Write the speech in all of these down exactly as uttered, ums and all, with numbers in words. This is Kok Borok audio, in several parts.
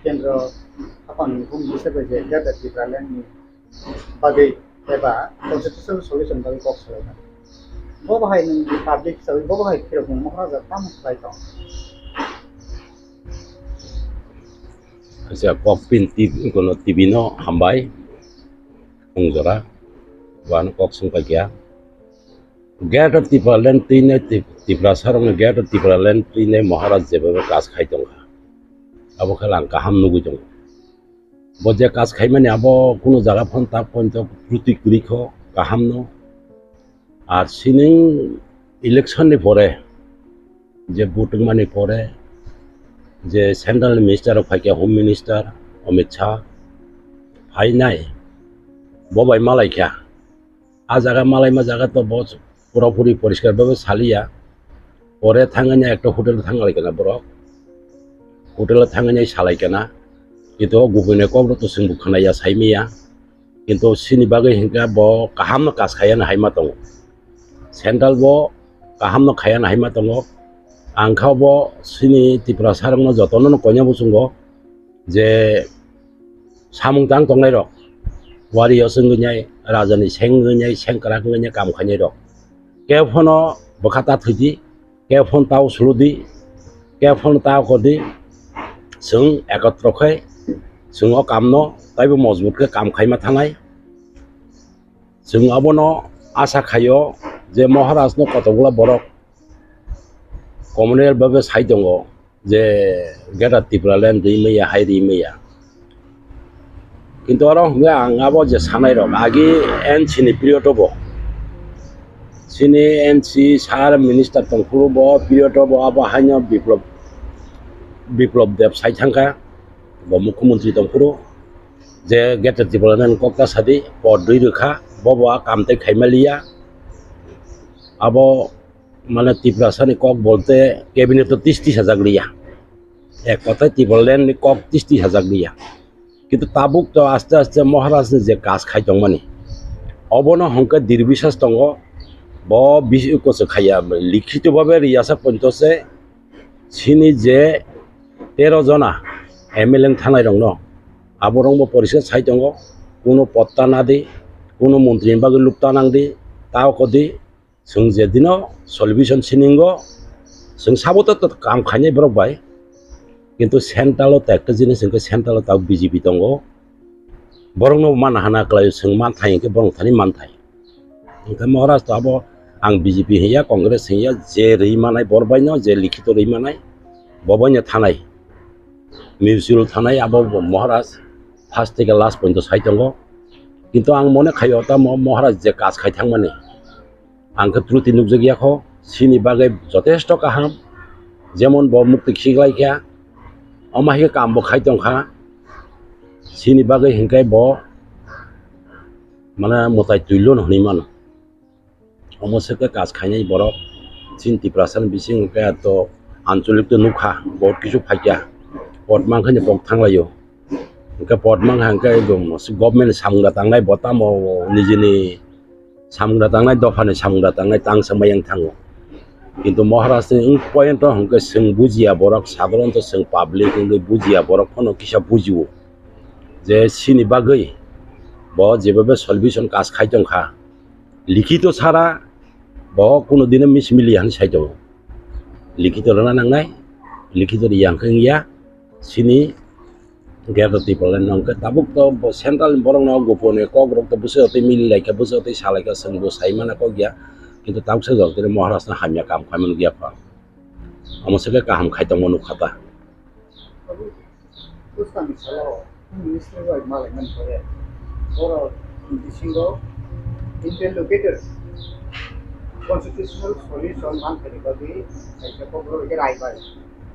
kendro haphangni home minister bai je Greater Tipraland ni bagwi eba constitutional solution bagwi kok salaimani. Bo bahai nwng public hisabai bo bahai phirok nwng Maharaja tamo khlai tong? Acha, kokpin T V, kono T V no hambai, wngjora, wano kok sung paikya. Greater Tipraland twinai Tip-, Tiprasa rokni Greater Tipraland twinai Maharaj jebabe kas khai tongkha. Abo khe ang kaham nugwi tongo. Bo je kas khaimani abo kuno jaga phano tak pointo kruti kwrwi kho, kaham no. Ar sining election ni pore, je vote wngmani pore, je central minister rok phaikha, home minister Amit Shah phainai, bo bai malaikha. A jaga malaima jaga to bo pura puri poriskar bhabe saliya. Pore thangani ekta hotel thanglaikana borok. Hotel thangani salaikana. Kintu o gubune kok rok to chwngbo khwnaya, saimaya. Kintu sini bagwi hinkhe bo kaham no kas khaya no haima tongo. Central bo kaham no khaya no haima tongo. Ang kha bo sini Tiprasa rok no jotono no koina muchungo je samung tang tongnai rok, wari o chwngwi nai, raja ni seng wngwi nai, seng kwrak wngwi nai, kam khainai rok. Kebo phano bwkha ta thwidi, kebo phano tao suludi, kebo phano tao kodi, chwng ekotro khai, chwng o kam no taibo mojbut khe kam khaima thangnai. Chwng abono asa khaio je Maharaj no kotokgwla borok communal bhabe sai tongo je Greater Tipraland ri maya, hai ri maya. Kintu oro hwnkhe ang abo je sanai rok agi N C ni period o bo, chini N C sir minister tongphuru bo period o bo abo haino Biplop, Biplop Deb sai thangkha, bo mukhyamantri tongphuru je Greater Tipraland kokta sadi pod dui rwkha, bo bo a kam tei khaima liya. Abo mane Tiprasa ni kok bolte cabinet o tis tis hajak liya. Ek kothai Tipraland ni kok tis tis hajak liya. Kintu tabuk to aste aste Maharaj ni je kaj khai tongmani, obono hwnkhe dirbisas tongo. Bo bisi koso khaiya, likhito bhabe riyasa ponto se sini je tero jona M L A thanai rokno aborokbo poriskar sai tongo, kuno potta nadi, kuno montri ni bagwi lukta nangdi, tao kodi. Chwng je dino solution siningo, chwng sabo to, to kam khainai borok bai. Kintu central o to ekta jinis hwnkhe central o tabuk B J P tongo. Borokno mana hana kwlai chwng manthai hwnkhe borok thani manthai. Hwnkhe Maharaj to abo ang B J P hinya, Congress hinya, je rwi manai bor baino, je likhito rwi manai, bo baino thanai. Mutual thanai abo bo Maharaj first theke last pointo sai tongo. Kintu ang mone khaio tamo Maharaj je kaj khai thangmani. Ang khe truti nukjakya kho, sini bagwi jotesto kaham, jemon bo mukti khiklaikha, omo hai khe kambo khai tongkha, sini bagwi hinkhe bo mane mwtai twilo no hwnwi mano. Omo se khe kaj khainai borok, chini Tiprasa ni bising hinkhe to ancholik to nukha, bahut kichu phaikha, pot mankhe ni pok thanglaio, hinkhe pot mankha hinkhe government ni samung da tangnai bo tamo nijini samung da tangnai, dophani samung da tangnai tang sa mayang thango. Kintu Maharaj ni wng point o hwnkhe chwng bujiya borok, sadharanto chwng public wngwi bujiya borok phano kisa bujio je sini bagwi bo jebebe solution kaj khai tongkha, likhito sara bo kuno dino miss miliya hinwi sai tongo. Likhito rwna nangnai, likhito riya hwnkhe wngya sini Greater Tipraland no hwnkhe tabuk to bo central ni borok no gopone kok rok to bwswk tei mili lai kha, bwswk tei salai kha, chwng bo sai mana kok ya, kintu tabuk se jor tini Maharaj no hamya kam khaima nukya kho ang. Omo se khe kaham khai tongma nukha ta. Bwskangni salo minister bai malaimani pore borok bisingo interlocutor constitutional solution manthani bagwi kaisa kokborok raibai.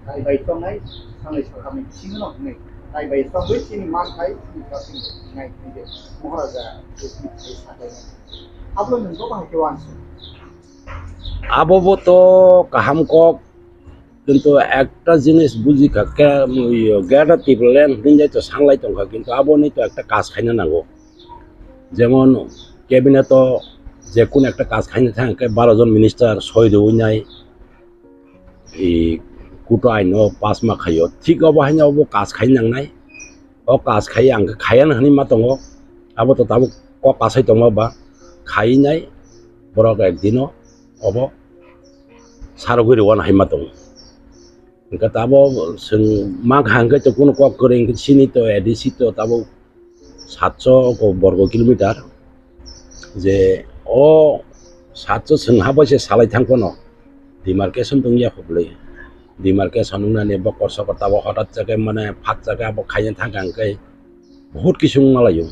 Raibai tongnai sanai salhamni bisingo no hwnwi raibai tongwi chini manthai chini kapini nai hwnwi Maharaja Rukmini thai saklaimani. Abo nwng bo bahai khe uansuk. Abo bo to kaham kok, kintu ekta jinis buji kha khe, Greater Tipraland hwnwi to sanglai tongkha, kintu aboni to ekta kaj khaina nango. Jemon cabinet o je kunu ekta kaj khaina thang khe baro jon minister soi rwui nai, i kuto aino pass ma khaio, thik obo haino obo kas khai nangnai. O kas khai ang khe khaya hwnwi ma tongo, abo to tabuk kok kasai tongma ba khai nai, borok ekdino obo sarogwi rwna hai ma tongo. Hwnkhe tabo chwng mankha hwnkhe to kunu kok kwrwi hwnkhe chini to A D C to tabo satso ko borgo kilometer, je o satso chwng ha bai se salai thang phano demarcation tong ya kho bwlwi. Demarcation wngnani bokor sokor tabo hotat jagwi mane phat jagwi abo khaina thang kha hwnkhe bahut kisu wngma laio.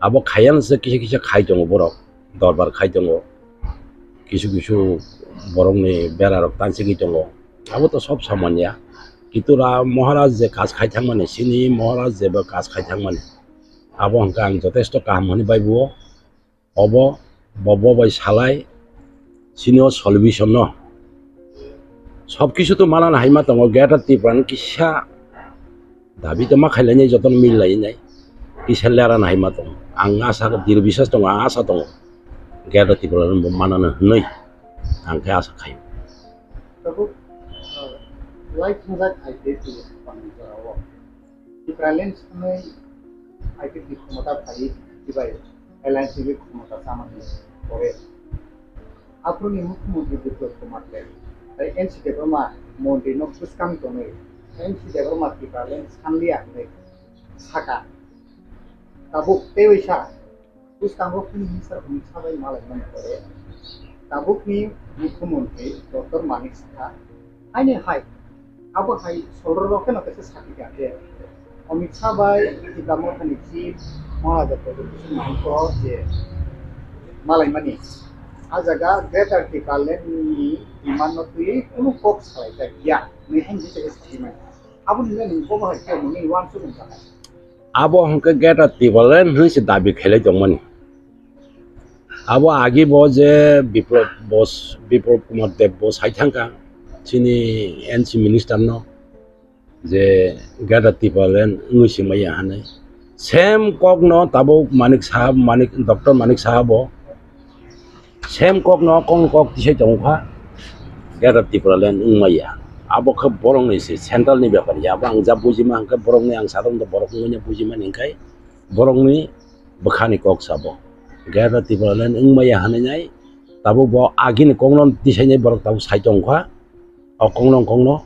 Abo khayang se kisa kisa khai tongo borok, dorbar khai tongo, kisu kisu borokni berarok tansigwi tongo. Abo to sob samanya. Kintu ra Maharaj je kas khai thangmani, chini Maharaj jeba kas khai thangmani, abo hwnkhe ang jotesto kaham hwnwi bai buo. Obo, bo, bo bai salai, chini o solution no. Sob kisu to manana hai ma tongo, Greater Tripura ni kisa dabi to ma khailai nai, jotono mil lai nai, kisa lerana hai ma tongo. Ang asa, diri biswas tongo, ang asa tongo, Greater Tripura ni bo manana hwnwi ang khe asa khai. Tabuk, uh, lai thwngjak I P F T ni bwskango. Tipraland sanwi I P F T ni khomota phaiwi, tei bai alliance ni khomota chamani pore. Aphuruni Mukhyamantri Biplab Kumar Deb, tei N C Debbarma montri no bwskang tonwi, N C Debbarma Tipraland sanliya hwnwi sakha. Tabuk teiwi sa, bwskango Home Minister Amit Shah bai malaimani pore, tabukni Mukhyamantri Doctor Manik Saha, haini hai, abo hai solrok kheno kaisa sakhi kha je Amit Shah bai Tipra Mothani chief Maharaja Pradyut Kishore Mahankoro je malaimani, a jaga Greater Tipraland ni demand no twiwi kunu kok salai jak ya, hwnwi haini kaisa sakhi mani. Aboni nini bobo hai khe nini uansukmung sanai. Abo hwnkhe Greater Tipraland hwnwi se dabi khailai tongmani. Abo agi bo je Biplab Bos-, Biplab Kumar Deb bo sai thangkha chini N C minister no je Greater Tipraland wngwi se maya hwnwi. Same kok no tabuk Manik Saha, Manik, Doctor Manik Saha bo same kok no kok kok tisai tongkha, Greater Tipraland wngmaya. Abo khe borokni se central ni bepar ya, abo ang ja bujima hwnkhe borokni ang sadok borok wngmani bujimani hwnkhe borokni bwkhani kok sabo. Greater Tipraland wngmaya hwnwi nai tabuk bo agini kokno tisainai borok tabuk sai tongkha. O kokno kokno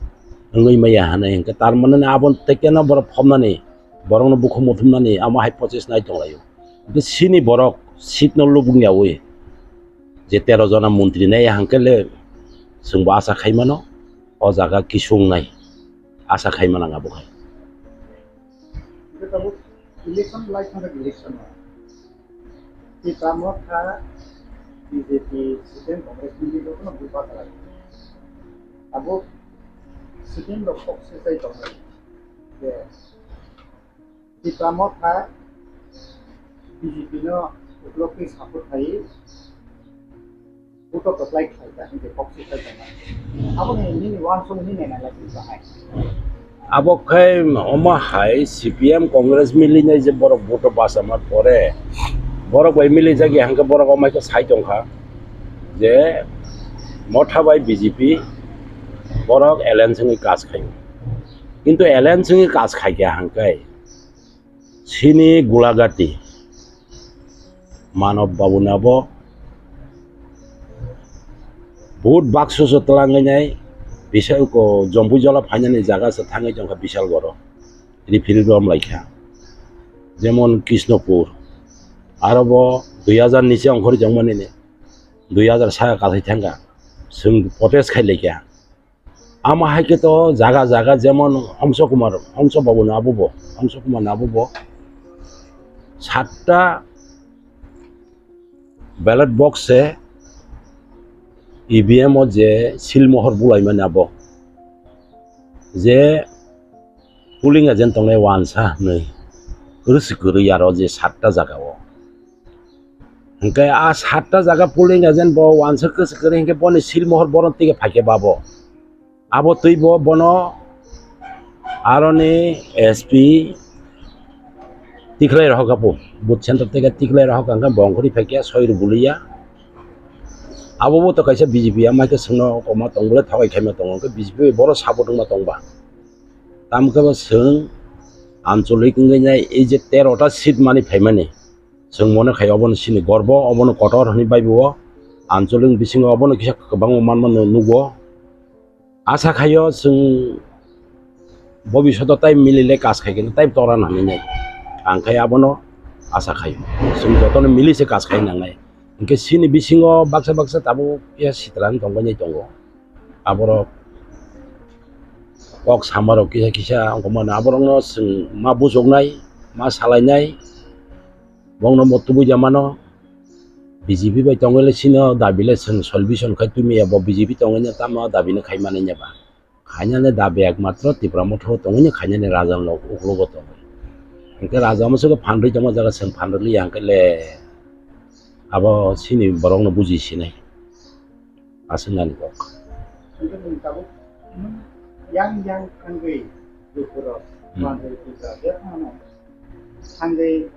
wngwi maya hwnwi hwnkhe tar mane abo tei keno borok phobnani, borokno bukhuk muthumnani amo hai process nai tonglaio. Hwnkhe chini borok seat no lubung yaui je tero jona montri nai hwnkhe le chwngbo asa khaimano o jaga kisung nai asa khaimano ang abo khai. Hwnkhe tabuk election lai thangkha election o. Tipra Motha B J P C P M Congress ni jotono bubagra. Tabuk C P M rok kok sejai tongo je Tipra Motha B J P no uklok twi support khai. Buto kwplai khlai kha, hwnkhe kok si khlai tongma. Aboni nini uansuk nini nainai lai tong hai. Abo khai omo hai C P M Congress milinai je borok buto bachama pore, borok bai milijak ya hwnkhe borok omo hai khe sai tongkha je Motha bai B J P borok alliance wngwi kaj khaio. Kintu alliance wngwi kaj khaikha hwnkhe chini Gulagati Manob Babu ni abo vote baksu se twlangwi nai bisa ko Jompuijola phainani jaga se thangwi tongkha Bishalgarh o referendum laikha, jemon Krishnapur aro bo dui hajar ni se ongkhorwi tongmani ni dui hajar saka kathai thangkha chwng protest khai laikha. Amo hai khe to jaga jaga jemon Homso Kumar, Homso Babu ni abo bo, Homso Kumar ni abo bo satta ballot box se E V M o je sil mohor bulai mani abo je polling agent tongnai uansa hwnwi rwswi kwrwi aro je satta jaga o. Hwnkhe a satta jaga polling agent bo uansa kwswk kwrwi hwnkhe boni sil mohor bono tike phaikhe babo. Abo twi bo bono aroni S P tikhlai rohor kha po. Booth center tike tikhlai rohor kha hwnkhe bo ongkhorwi phaikhe soi rw buliya. Abo bo to kaisa B J P ama khe chwngno koma tong bole thokai khaima tongo, hwnkhe B J P bai boro support wngma tongba. Tamo khe bo chwng ancholik wngwi nai ei je tero ta seat mani phaimani, chwng mone khai obono chini gorbo, obono kotor hwnwi bai bo ancholik bisingo obono kisa kwbangma manmano nugo. Asa khaio chwng bobishoto tai milile kas khai khe tai tora nani nai. Ang khai abono asa khaio. Chwng jotono mili se kas khai nangnai. Hwnkhe chini bisingo baksa baksa tabuk kisa sitran tongbainai tongo. Aborok kok samarok kisa kisa wngkha mano. Aborokno chwng ma bujoknai, ma salainai. Bongno bo tubui ja mano. B J P bai tongwi le chini o dabi le chwng solution khai tumi ya bo B J P tongwi no tamo dabi no khai mani ya ba. Khainani dabi ekmatro Tipra Motha o tongwi no khainani raja no uklogo tongwi. Hwnkhe raja masa khe phandri tongma jaga chwng phandri ya hwnkhe le abo chini borok no buji sinai. Aswk nani kok. Hwnkhe nwng tabuk nwng yang yang thangwi lukurok Hmm. manjil puja bebak mano. Thangwi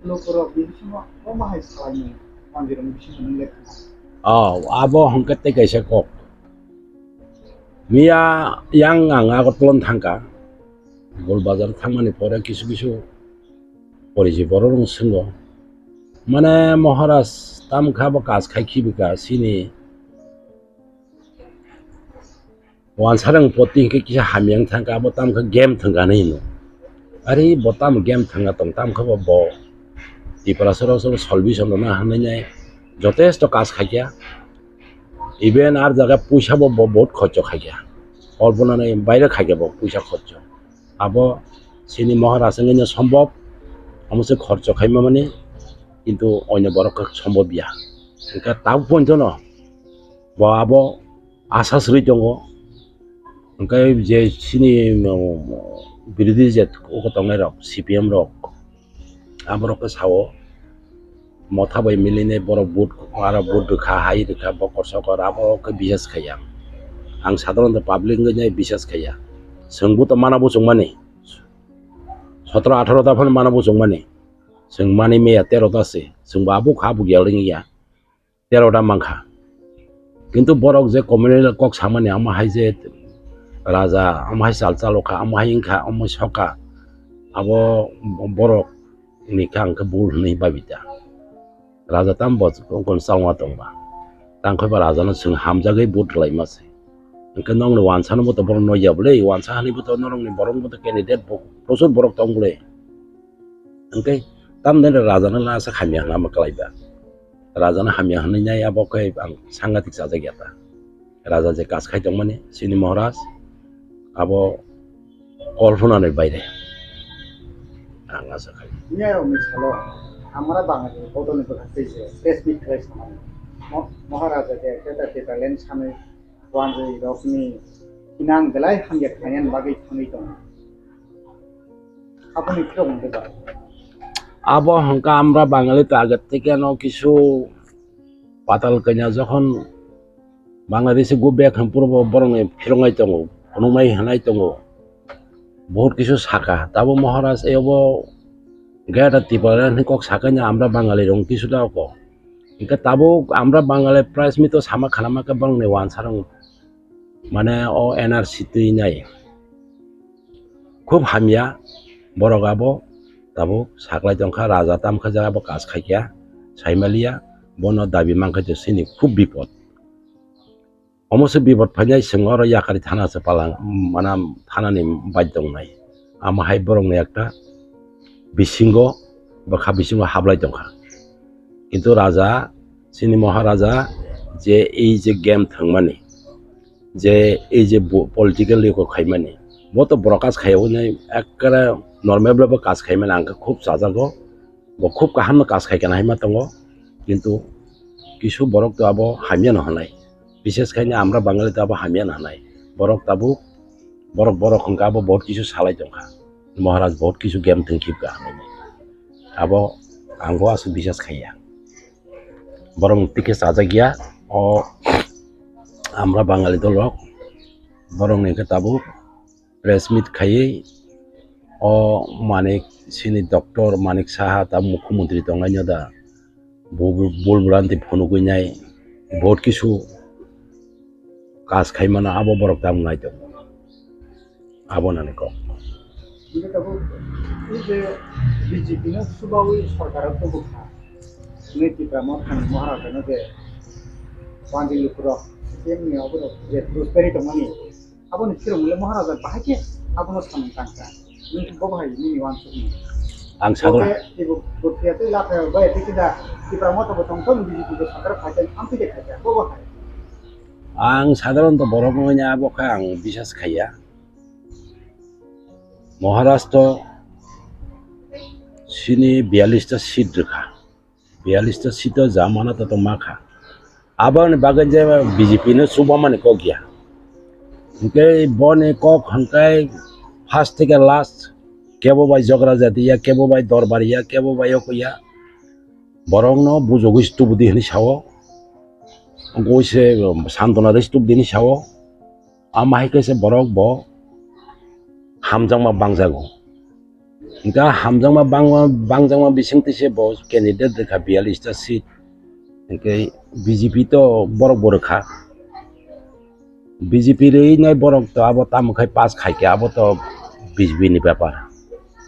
lukurok ni bisingo omo hai salaimung manjil ni bisingo nwng lekha. Oh, abo hwnkhe tei kaisa kok. Miya yang ang Agartala thangkha. Gol bazar thangmani pore kisu kisu poriji borok rok swngo. Mane Maharaj tam kha bo kas khai khibi ka chini Wansarang poti hwnkhe kisa hamya wng thangkha, abo tamo khe game thwngkha hinwi hino. Ari bo tamo game thwngna tong, tamo khe bo, bo Tiprasa rok solution rwna hinwi nai jotesto kas khaikha. Even ar jaga puisa bo, bo bahut khorcho khaikha. Kolpona ni baire khaikha bo puisa khorcho. Abo chini Maharaj wngwi no sombhob, omo se khorcho khaima mani, kintu onyo borok khe sombhob ya. Hwnkhe tabuk pointono bo abo asa swrwi tongo. Hwnkhe je chini, um, birodhi je oko tongnai rok, C P M rok, aborok khe sao, Motha bai milinai borok vote, aro vote rwkha, hai rwkha, bokor sokor, abo khe bisas khaiya. Ang sadharanto public wngwi nai bisas khaiya. Chwng bo to mana bo chwngmani. Sotro atharo ta phano mana bo chwngmani. Chwng mani meya tero ta se. Chwng bo abo kha bo gel wngya. Tero ta mankha. Kintu borok je communal kok samani, amo hai je raja, amo hai chal chalo kha, amo hai wngkha, amo sokha, abo borok ni khe ang khe bul hwnwi babi ta. Raja tam bo kon changma tongba. Tang khe ba raja no chwng hamjagwi vote rwlai ma se. Hwnkhe nokni wansa no bo to borok noya bwle, wansa hani bo to norok ni borok bo to candidate bo prochur borok tong bwle. Hwnkhe tamni raja no lasa hamya hwnwi ma kwlai ba. Raja no hamya hwnwi nai abo khe ang sangatik chajak ya ta. Raja je kas khai tongmani, chini Maharaj, abo kolpona ni baire. Ang asa khai. Miya rok ni salo, amra Bangladesh bodol ni bwkha tei je press meet khlai samani. Mo-, Maharaja je keta keta len sanwi wanjwi rok ni inang belai hamya khlainani bagwi thangwi tongo. Aboni phirok mungkhe ba? Abo hwnkha amra Bangali to age theke no kisu patal kanya jokhon Bangladeshi go back hwn puro bo borok ni phirok nai tongo, phunuk nai hwnai tongo. Bahut kisu saka, tabo Maharaj ebo Greater Tipraland hwn kok sakani amra Bangali rok kisu da ko. Hwnkhe tabuk amra Bangali press meet o sama khana ma khe borok ni wansa rok mane o N R C twi nai. Khub hamya borok abo tabuk saklai tongkha, raja tamkha jaga bo kas khaikya, saimaliya, bono dabi mankha je sini khub bipod. Omo se bipod phainai chwng oro Yakari thana se palang, mana thanani bai tongnai. Amo hai borokni ekta bisingo bwkha bisingo hablai tongkha. Kintu raja, chini Maharaja je ei je game thwngmani, je ei je bo-, political eko khaimani, bo to borok kas khaiya hwnwi ekkere normal bai bo kas khaimani ang khe khub chajago. Bo khub kaham no kas khai kana hai ma tongo, kintu kisu borok to abo hamya no hwnai, bishes khai no amra Bangali to abo hamya no hwnai. Borok tabuk, borok, borok hwnkha abo bahut kisu salai tongkha, Maharaj bahut kisu game thwng khibka hinwi. Abo ang bo aswk bishes khaiya. Borok ni tikhe chajak ya o amra Bangali dol rok, borok ni khe tabuk press meet khaiwi o Manik sini doctor Manik Saha ta mukhyamantri tongnaino da, bu-, bul blanti phunugwi nai, Vote kisu kas khai mano, abo borok tamo nai tongo. Abo nani kok. Hingke tabuk, o je B J P no subawi sorkar o tubuk kha. Hwnwi Tipra Motha ni Maharaja no je Wandi Lukurok, C P M ni oborok je prosperity tongmani, aboni phirung le Maharaja bahai khe abono samung tangkha. Nini bo bahai nini wansukni. Ang sadon. Bo khe ibo, bo phiya tei lapha bai tei kida Tipra Motha bo tongthok, B J P bo sorkar phai tei amtwi de khai kha. Bo bahai. Ang sadharanto borok wngya abo khe ang bisas khaiya. Maharashtra sini biyalista seat rwkha. Biyalista seat o jamana to tongma kha. Aboni bagwi je B J P no chubamani kok ya. Hingke boni kok hingke first theke last kebo bai jogra jati ya, kebo bai dorbar ya, kebo bai oko ya. Borokno bujogwi tubudi hinwi sao. Goi se santona rwi tubudi hinwi sao. Ama hai khe se borok bo hamjakma bangjago. Hingke hamjakma bangma, bangjakma bisingtwi se bo candidate rwkha biyalista seat. Hingke B J P to borok bo rwkha. B J P rwinai borok to abo tamo khai pass khai khe, abo to B J P ni bepar.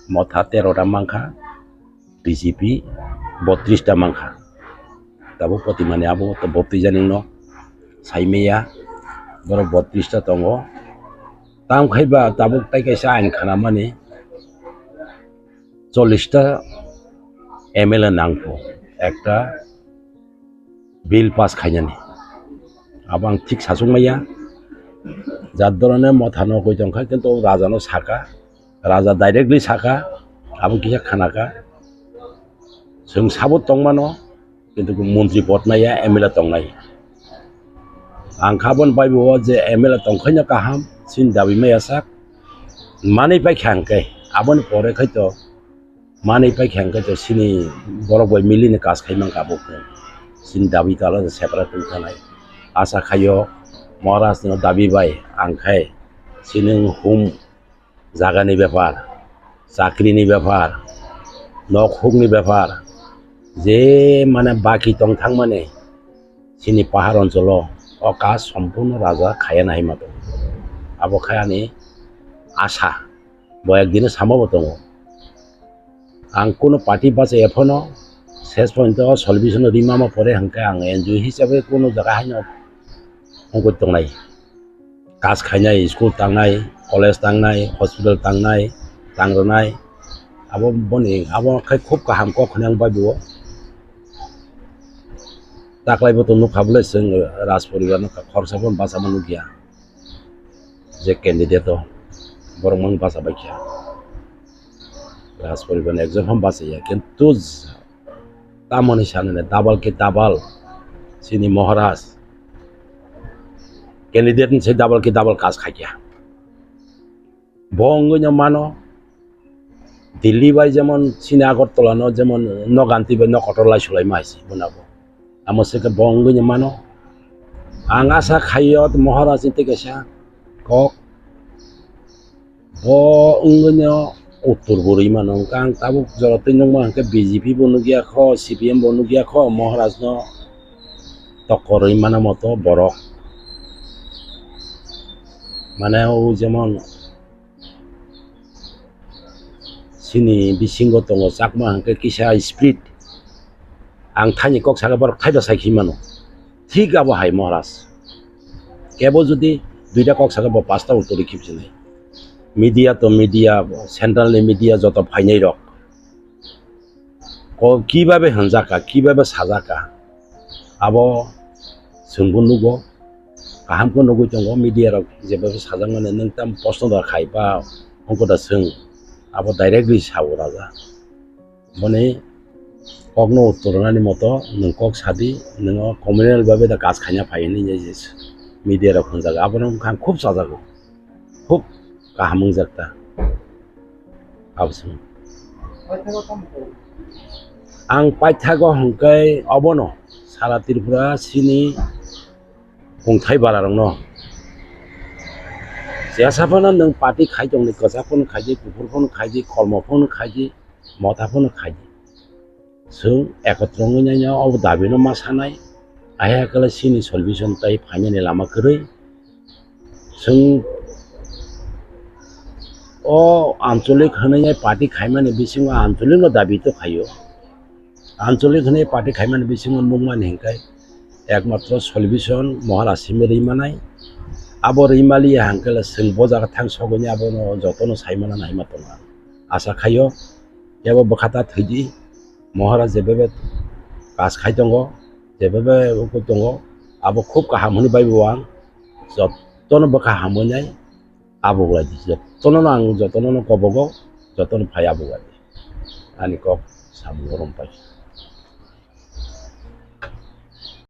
Motha tero ta mankha. B J P botris ta mankha. Tabuk potimani abo to botwi jani no saimaya, borok botris ta tongo. Tamo khai ba tabuk tai kaisa ain khanamani chollish ta M L A nangkho ekta bill pass khainani. Abo ang thik sachukmaya. Jat dorone motha no koi tongkha, kintu raja no saka. Raja directly saka, abo kisa khanaka. Chwng sabo tongmano, kintu montri pod naiya, M L A tongnai. Ang kha aboni bai bo je M L A tongkhaino kaham, chini dabi maya sak. Manwi paikha hwnkhe, aboni pore khai to manwi paikha hwnkhe to chini borok bai milini kas khai mankha abo khe. Chini dabi tala separate wngkha nai. Asa khaio Maharaj no dabi bai ang khai chini hum jagani bepar, chakrini bepar, nok hukni bepar, je mane baki tong thangmani chini pahar oncholo o kash sompurno raja khaya nai ma tongo. Abo khe ani asa, bo ekdino samo bo tongo. Ang kunu party bachai ya phano ses pointo solution rima ma pore hwnkhe ang N G O hisabe kunu jaga haino wngwi tongnai. Kas khainai, school tangnai, college tangnai, hospital tangnai, tangrwnai, abo boni, abo khai khub kaham kok hwnwi ang bai bo. Taklai bo to nukha bole chwng Raj poribar no khoroksa bo bacha ma nukya. Je candidate o borok mang bacha bai kha. Raj poribar ni ekjon ham bacha ya, kintu tamoni sanani double ki double chini Maharaj candidate ni se double ki double kas khaikya. Bo wngwi no mano Delhi bai jemon chini Agartala no jemon noganti bai nokotor lai sulai ma hai se buna bo. Amo se khe bo wngwi no mano. Ang asa khaio Maharaj ni tei kaisa kok. Bo wngwino uttor bo rwi mano, hwnkhe ang tabuk jora twi nukma hwnkhe B J P bo nukya kho, C P M bo nukya kho, Maharaj no tokko rwi mano moto borok. Mane o jemon chini bisingo tongo Chakma hwnkhe kisa split. Ang thaini kok saka borok thaiba sai khe mano. Thik abo hai Maharaj. Kebo jodi duita kok saka bo pasta uttori khibsinai. Media to media, central ni media joto phainai rok. Ko kibabe hwnjaka, kibabe sajaka. Abo chwngbo nugo, kaham khe nugwi tongo media rok jebabe sajakmani nwng tam proshno da khai ba ongkota chwng abo directly sao raja. Boni kokno uttor rwnani moto nwng kok sadi, nwng o communal babe da kaj khaina phai hwnwi je media rok hwnjago, abono wngkha ang khub chajago, khub kaham wngjak ta. Abosong. Ang paithago hwnkhe obono sara Tripura sini kungthai bara rokno. Jesa phano nwng party khai tongdi, kwchak phano khai di, kuphur phano khai di, kolmo phano khai di, motha phano khai di. Chwng ekotro wngwi nai obo dabi no ma sanai. Ahai kala chini solution tai phainani lama kwrwi. Chwng o ancholik hwnwi party khaimani bisingo ancholikno dabi to khaio. Ancholik hwnwi party khaimani bisingo nukmani hinkhe ekmatro solution Maharaj simi rwi manai. Abo rwi maliya hinkhe chwng bo jaga thang sogwini abono jotono sai mana nai ma tongo ang. Asa khaio, kebo bwkha ta thwidi, Maharaj jebebe kas khai tongo, jebebe uku tongo, abo khub kaham hwnwi bai bo ang, jotono bwkha hamwi nai abo uklai di, jotono no ang jotono no kobogo, jotono phai abo uklai di. Ani kok samung rom pai.